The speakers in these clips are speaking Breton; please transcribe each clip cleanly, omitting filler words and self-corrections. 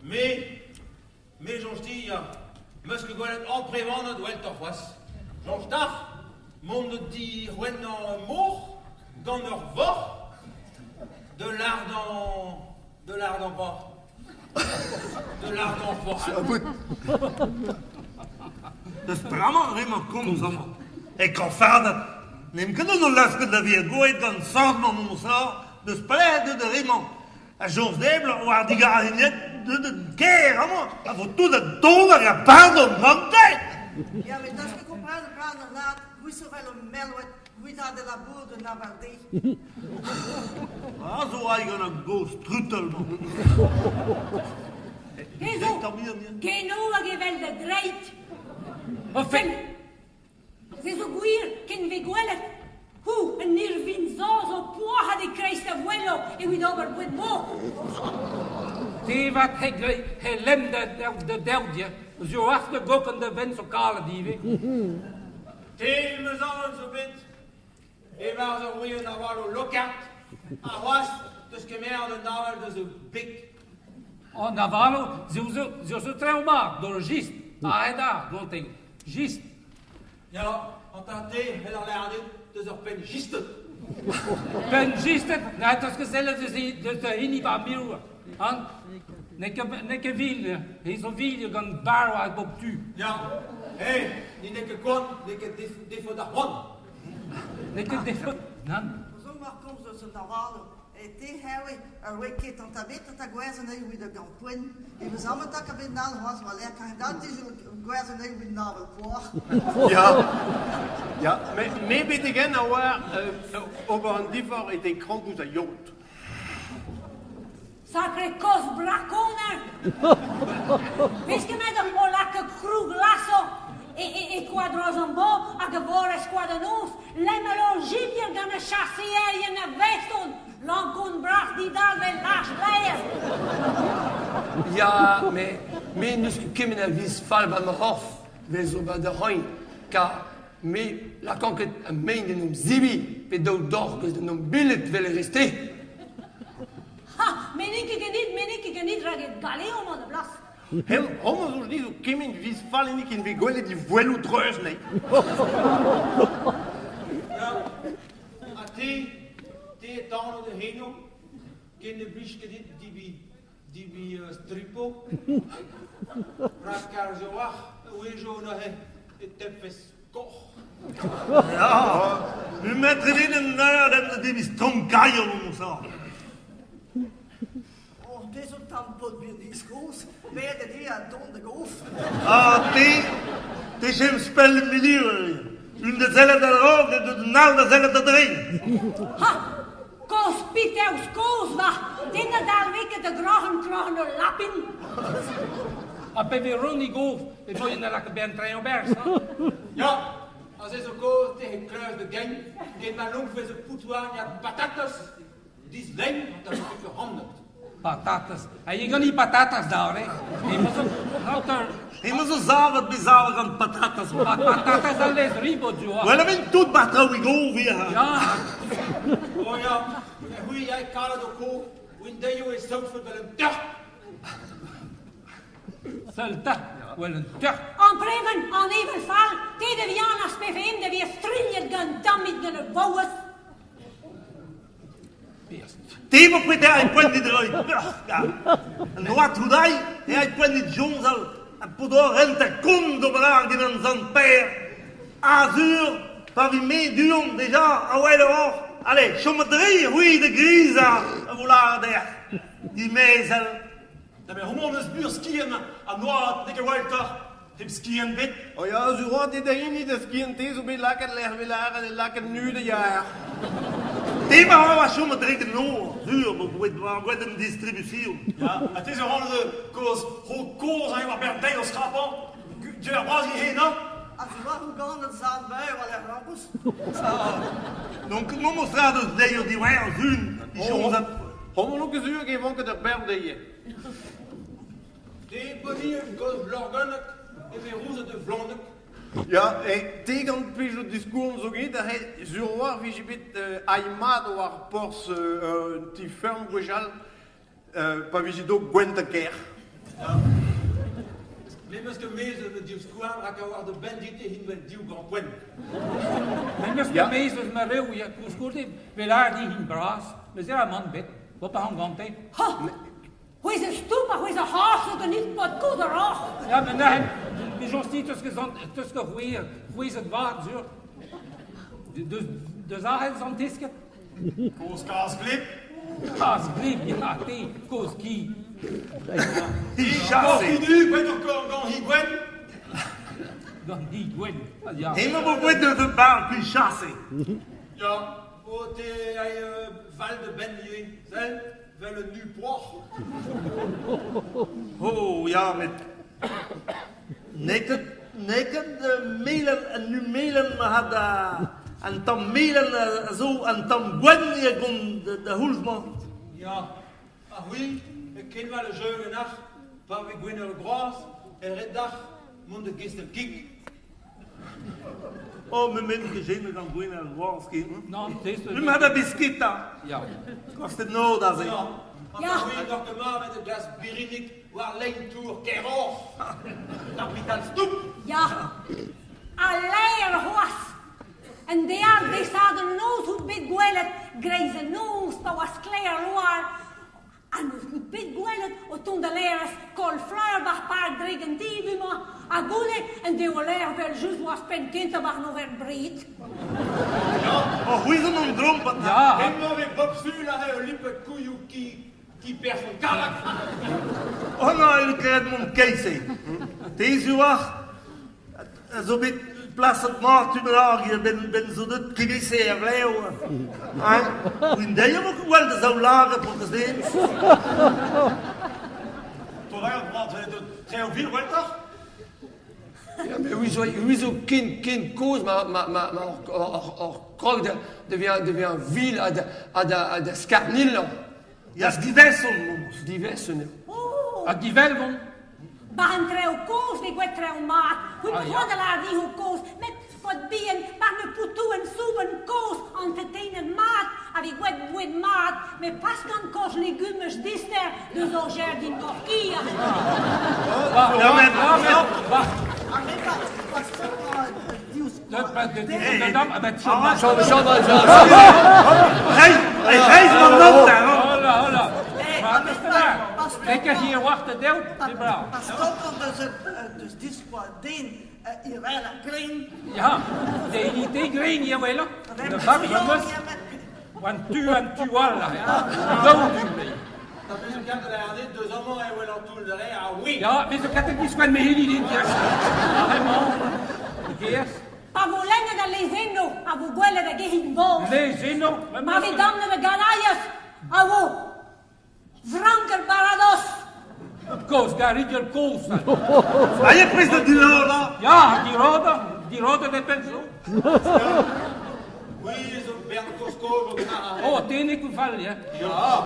Me, me soñj din, ya, 'meus ket gwelet amprevaned weltoc'h c'hoazh. Soñj dac'h mont da dic'hwennañ ur mor gant ur voc'h da lardañ da lardañ pa da lardañ voc'h. Deus bremañ emañ komz amañ. E kañfardad, n'em ket on o lasket da vezañ gouet gant sort-mañ moñsor, deus pelec'h deut ar re-mañ. A soñj dezhe war digarez deut kêr amañ, a vo tout da dont hag a pardon gante. Ya, met das ket kompren plan ar lad, gwisovel o melwet, gwida de labour de navalde. Ah, zo ai gant ar gozh trutel-mañ. Kezo, keno hag evel da dreid. Enfin, se zo gwir ken vez gwelet. Hou, un irvin zo zo poac'hat e-kreiz da vouelo evit ober boued mor. Te vat he, he lemm da, da, da dervdier. Zo ach da gok an da vent zo kalet ivez. Te 'meus aon zo bet e-barzh ur weenn avaloù lokart ha c'hoazh 'teus kemeret un aval deus o beg. An avaloù zo zo zo zo traoù mat, d'ur jist. Aet ar, gonteñ. Jist. Ya, an te c'hell ar lâret deus ur penn jistet. Penn jistet? Na, 'teus ket sellet deus deus da hini ba mirour. An? N'eo ket n'eo ket vil, he zo vil gant barv a bop tu. Ya, hey, ni n'eo ket koant, n'eo ket defot ar c'hoant. N'eo ket defot, nann. Zo mar komz eus an avaloù, e te hewe ar oe ket an tabet ta gwerzh anezhi evit ar gampoenn. E vez amañ tak a-benn all c'hoazh war-lerc'h an dal gwerzh anezhi evit an avel poar. Ya, ya, me, me betek-henn a oa ober an diforc'h etre krampouezh ha yod. Sacre kozh brakoner! Vez ket met o lakaat kroug laso e, e, e koad Rosambo hag a vor e skoad an noz, lemel ur jibier gant ar chaseerien a veston, lankon bras didal vel lach laer. Ya, me, me n'eus ket kement a viz fall ba ma c'horf, 'vel zo ba da c'hoañ, kar me lakañ ket a mein d'en em zebriñ pe daou dorr eus d'en em billet 'vel e rez-te. Ha, me n'eo ket ganit, me n'eo ket ganit rak e galeo emañ da blas. Hem, homañ zo zo kement viz fall enni ken vez gwelet e vouelloù dreuz anezhi. Ya, ha te, te e tano da c'henoù, ken ne blij ket dit dibi, dibi stripo. Rak ar joac'h a-wezhioù neuze e tepfes koc'h. Ya, me metre din un eur da debriñ stankailhoù mon sort. Oh, te zo tamm paotr bihan diskoz, bet eo a dont da gof. Ah, te, te chem spell milieu. Un da sellet a-raok hag un all da sellet a-dreñv. Ha, kozh piteus kozh va, den a dalve ket da groc'hen kroc'hen ul lapin. Ha pe vez Ronny gof, e voien da lakaat bezañ treñ berzh, hein? Ya, aze zo kozh te he kleuz da gein, ken ma lonkfez ur poutouarniad patatas. Dislein da ket rannet. Patatas. Ha eo gant patatas da eh? Emañ zo savet bet savet gant patatas. Patatas a lez ribot zo. Well a vent tout bar traoù e gov ya. Ya. Oh ya, c'hwi ya kalet ho ko, win deio e saoufet vel un tort. Seul tort, wel un tort. An preven, an evel fall, te da vihan ar spefeen da vez strilhet gant dammit gant ur vaouez. Te vo preder e poent dit reiñ peoc'h, An oad troudai e ai poent dit soñjal ha podor rentañ kont d'ober ar gant an sant Pêr. Azur, pa vi me du-hont deja a-wel oc'h. Allez, chom a-dre, c'hwi da grizañ a vo lâret dec'h. Dimezel. Da met homañ n'eus mur skiant an oad n'eo ket gwelloc'h. Hep skiant bet. Oh ya, sur oa dit da hini da skiant-te zo bet lakaet lec'h vez lâret e lakaet nu da yar. Te ma oa chom a-drek an nor, sur, ma boued war gouet an distribution. Ya, ha te zo rannet de kozh, ho kozh añ war ber deiz o skrapañ, tu ar bras he na? Ha tu war ganet zad bev al rampous? Donc, non mo sra deus deiz diwezhañ sun, dichonzat. Homañ n'on ket sur e vanket ur berv dezhi. Te bonien gant Lorganeg e vez rouzet da Vlaneg. Ya, e te gant plijout diskourn zo get aze sur a-walc'h vije bet ail-mat war porzh un ti-feurm gwechall pa vije do gwent ha ker. Me 'meus ket mezh eus ma divskouarn rak a oar da benn dit e hin wel div grampouezhenn. Me 'meus ket mezh eus ma rev, ya, koulskoude, 'vel aet hin bras, me 'z aman bet, bo pa an gante. Ha! C'hwezh a stoup ha c'hwezh a c'horf zo ganit paotr kozh ar roc'h. Ya, met neuze, me soñj dit teus ket sant, teus ket c'hwezh, c'hwezhet vat, sur. Deus, deus aze santez ket? Kozh kazh gleb. Kazh gleb, ya, te, kozh ki. Chase. Du, gwenn gant he gwenn. Gant he gwenn, ya. Hemañ vo gwelet deus ur bar puis chase. Ya, o te ai val de benn ivez, sell, vel un nu poac'h. Oh, ya, met n'eo ket n'eo ket melen an nu melen ma had an tamm melen a zo an tamm gwenn eo gant da c'houlz-mañ. Ya, ha c'hwi, e kenval a jeu ganeoc'h, pa vez gwenn ur groaz, e ret deoc'h mont da gestel kig. Oh, me men ket jenet gant gwenn ar groaz ken. Non, te Me ma da besketa. Ya. Kostet nod aze. Ya, ha c'hwi n'oc'h ket marvet da glask birinig war lein tour Keroc'h. Kapital stoup. Ya, ha laer c'hoazh. Un deal desadenn noz out bet gwelet greiz an noz pa oa sklaer loar. Ha n'eus out bet gwelet o tont da laerezh kaol-fleur ba'r park drek an ti du-mañ. Ha goude en devo laer 'vel-just oa penn kentañ war an overbred. O c'hwezhan an drompad. Ya. Hemañ vez bop sul aze ul lipet kouilhoù ki ki person Kallag. Oh non, e kred mont keit-se. Te zo war a zo bet plaset mat tu bennak benn benn zo deut kevese er vlev. Hein? Win dezhi vo ket gwell da zaoulagad paotr den. Torañ bras treo vil gwelloc'h? Ya, mais oui, zo, oui, zo ken, ken kozh ma, ma, ma, ma hor, hor, hor krog da, devient, devient vil ha da, ha da, ha da skarnillañ. Ya, diveson, momos. Diveson eo. Oh! Ha divelvon. Bar an treo kozh ne gouet treo mat. C'hwi Ah, peus ya. roet da lâret dezho kozh, met paotr bihan, bar ne poutouen soubenn kozh an tetenet mat, ha vi gouet boued mat, met pas gant kozh legumaj dister deus hor jardin Gorki. Ba, Ya, met- ba, ba, Ha me pa pa stokañ diouzh da, ba, da, Eh, da, da, da, ba, chom, ah, Chom, chom, chom. Reizh, reizh ma not, hein. Hola, hola. Eh, Ma, ha deus me da. pa Lekker hier wachten, deelt. Pa, Di brav. pa stokañ deus deus diskoa den irel ar gren. Ja, de unité green, jawel. De bak, jongens. Want tu en tu al. Daou du. Da vez ket da lâret deus amañ e wel an toull da re, ah oui. Ja, mais zo ket diskoan me heli dit, ja. Vraiment. Geers. Pa vo lennet al lezenno a vo gwelet hag ehin boz. Lezenno. Ma vez damnet a ganailhez a vo frank ar baradoz. Koos, gar ieder koos. Ha je prest da dilodañ? Ja, die rode, die rode de pensel. Oui, zo bern koskov o gant Oh, tenik val, ja. Ja,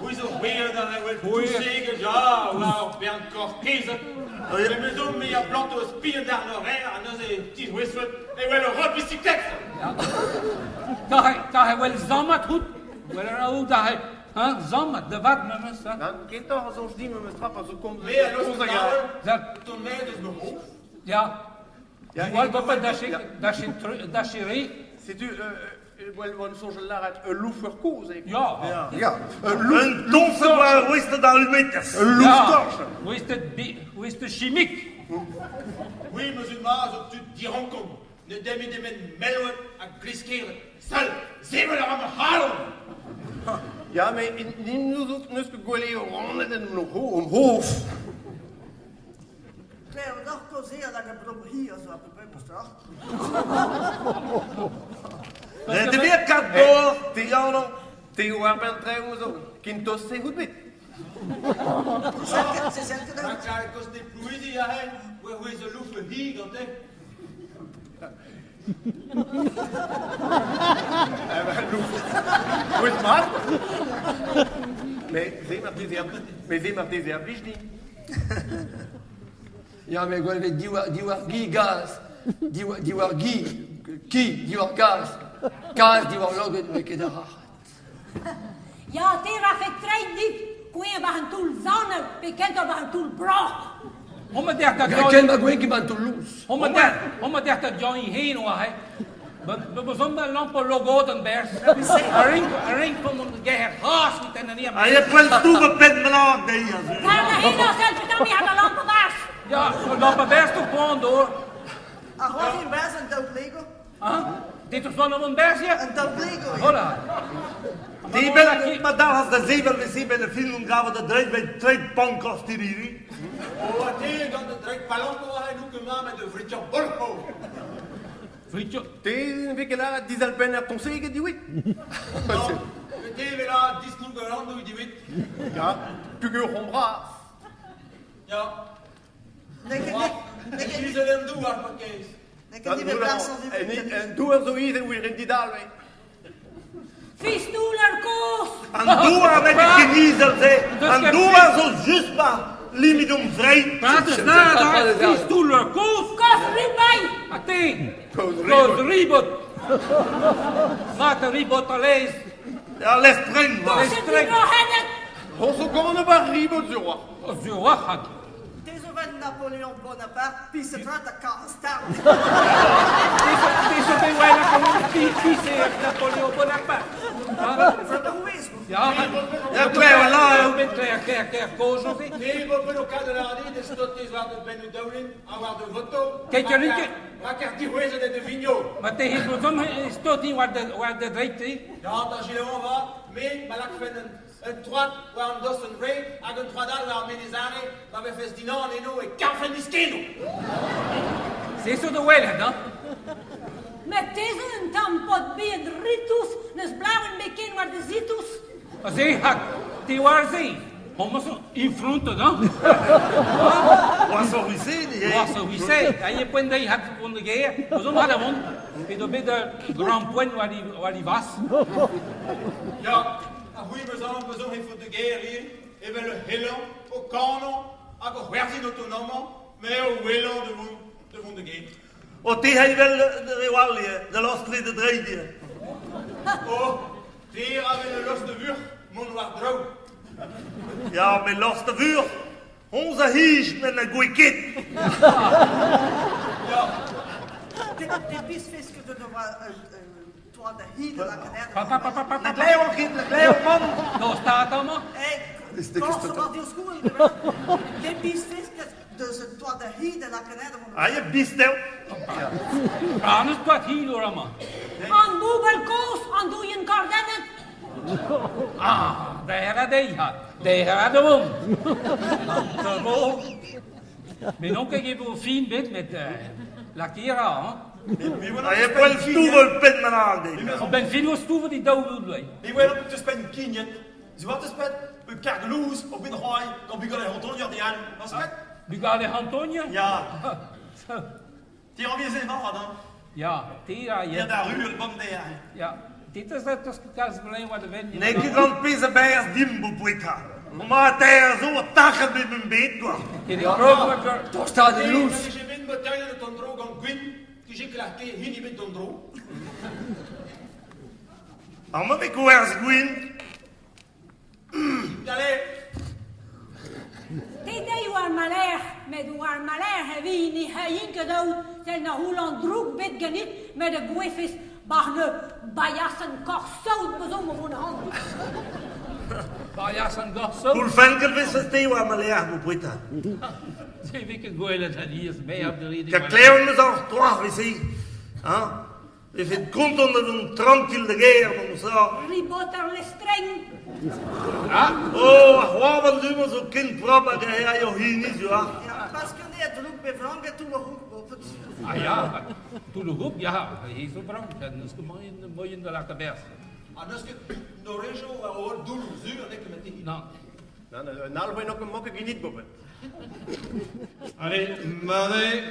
oui, zo weird an a wel Oui. touseg, ja, war bern kor kezet. Me me zo me a plant o spier d'ar l'horaire, ha neuze ti jouesvet, e wel ur rod bicyclette. Daar, daar wel zammat goed. Wel er al daar, hè, zammat, de wat me mus, hè. Nan, kentoc'h a soñj din memes tra pa zo komz Me a los komz hag taol, Dat, ton me deus me hof. ja. Ja, Wel, ik- papa, dat ja. je, dat je, dat je re. Setu, well, oan soñj lâret ul loufer kozh eo. Ja. Ya, ul louf, Un toñs a oa ouest da allumetez. ul louf-torch. Hoe is het, bi- hoe is het chimiek? Oui, me zo ma zo tud dirankon. Ne demi demen melwet ha gliskeret. Sal, zevel ar am halon. Ya, met in, in neus neus ket gwele o rannet en om ho, om hof. Klev noch kozeer hag a brom hir zo a pe peus Ne te weer kat door, Te Jano. Te o ar bern treo zo, ken tost se gout bet. Se selket Rak a koste plouizi a he, oa oa zo loufe hi gante. Louf. Ouez mat. Me ze mar deze me ze mar deze a blij din. Ya, met gwell vet diwar, diwar gi gaz. Diwar, diwar gi, ki, diwar gaz. Gaz diwar loget me ket ar rac'hat. Ya, te ra fet treid dit. Kouezhañ war an toull zanel pe kentañ war an toull broc'h. Homañ derc'h da Ga ken ma gwenn ket ban toull lous. Homañ derc'h da Johnny Hen oa he. Bezomp a lamp o logodenn berzh. A rink a rink van an geher c'hras mit en an A je poent stouve pen melag dezhi azur. Daar na heen al zelf dan mi had a lamp berzh. Ja, lamp berzh toch gewoon door. A hoor in bers een dood Lego. Huh? Dit is van een berzh, ja? Een dood Lego, ja. Hola. Die ben, maar daar has de zeven we zien bij de film omgraven de dreig bij twee pankast hier. O, a te gant de dreik palanko a en ouk ma met de fritje bolho. Fritje. Te ne vez ket lâret dizalpenn ar toñseged diwit. Non, te vela diskroug a landou diwit. Ya, pugur hon bras. Ya. Nee, nee, Ne izel en douar, patkez. Nee, ik niet meer plaats al En douar zo izel wir en didal, Fistoeler koos. An douar met de geniezel, ze. An douar zo just maar limit om vrij. Praat eens na, daar. Fistoeler koos. Koos ribij. A te. Koos ribot. Maat de ribot al Ja, les streng, Koos het niet On zo gant war ribot zur Zur had. Deze van Napoleon Bonaparte, puis se praat de kaastar. Deze ben wij naar Napoleon Bonaparte. Ja, ja, Claire, là. Ben Claire, Claire, Claire, koos of ik. Nee, we ben ook de l'ardi, de stot is waar de ben de Dowlin, a waar de voto. Kijk, je rinke. Rakker die huizen de vigno. Maar tegen zo'n stot in waar de waar de dreigt. Ja, daar gilon va, mais malak fen een troit waar een dos een rey, hag een troit waar menezare, waar we fes dinan eno e karfen diskeno. C'est zo de wel, hè? Met deze een tampot bij een ritus, nes blauwen meken waar de zitus. Zee hak, te waar zee. Homo zo in front dan. Was zo wc, Was zo wc. En je punt die had van de geer. Zo maar dan. Pe de de grand point waar die waar die was. Ja, a goeie bezan bezon he de geer hier. Even le helan, o kanon, hag o c'hwerzhin autonomant, mais o welan de von de von de geer. O te hij wel de rewal de lostre de dreidje. Oh, te ra de los de vuur, mon war drou. Ja, met los de vuur. Onze hies met een goeie kit. Ja. De pisfiske de toa de hide la kaner. Papa, papa, papa. De kleeuw kind, de kleeuw man. No staat allemaal. Hey, de pisfiske dus het toa de hide la kaner. Ah, je bistel. Anders toa hide hoor man. An boebel koos, an doe je een kardennen. Ah, daar had hij had. Daar had de won. Mais non, kijk even fin bit met la kira, hè. Ah, je hebt wel stoevel pen met aan. Op ben fin was stoevel die douw doet. Mais wel op te spen kinjet. Ze wat te spet, een kargloes op in rooi, dan bugale Antonio de an. Was spet? Bugale Antonio? Ja. Tira bien zijn van, hè. Ja, tira je. Ja, daar ruur bom daar. Ja. Dit is het als ik wat de wen. Nee, ik kan pissen bij als dimbo poeta. Maar daar zo tachen met mijn beet kwam. Ja, toch staat de loes. Ik ben betaille de tondro gant gwin, ki j'ai klaké hini bet tondro. Amma ik koers gwin. Allez. Dit is war maler, met war maler hevi ni haïn dood, zijn na Holland droeg bet geniet met de gwefis. Barne, bajassen korsout bezongen voor de hand. Bajassen korsout? Hoe venkel wist het theo aan mijn leer, poeta. Ze weken goeie dat hier is mee op de reden. Ja, kleeuwen is al twaalf, is hij. We vindt kont onder een tranquil de geer, om zo. Riboter le streng. Ah. Oh, waar doen we zo kind prop, en hij joh hier niet zo. Ja, pas kun je het roep bij Frank toen we goed op het. Ah ja, toen de groep, ja, hij is zo brank. Dat is mooi mooi in de lakke bers. Ah, dus ik no regio waar hoor doel zuur en ik met die. Nou, nou, nou, we nog een mokke geniet boven. Allez, Mané,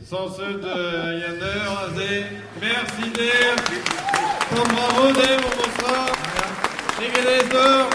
sans ceux de Yanner, Azé, merci Der, bravo Der, bonsoir, Régalez d'or.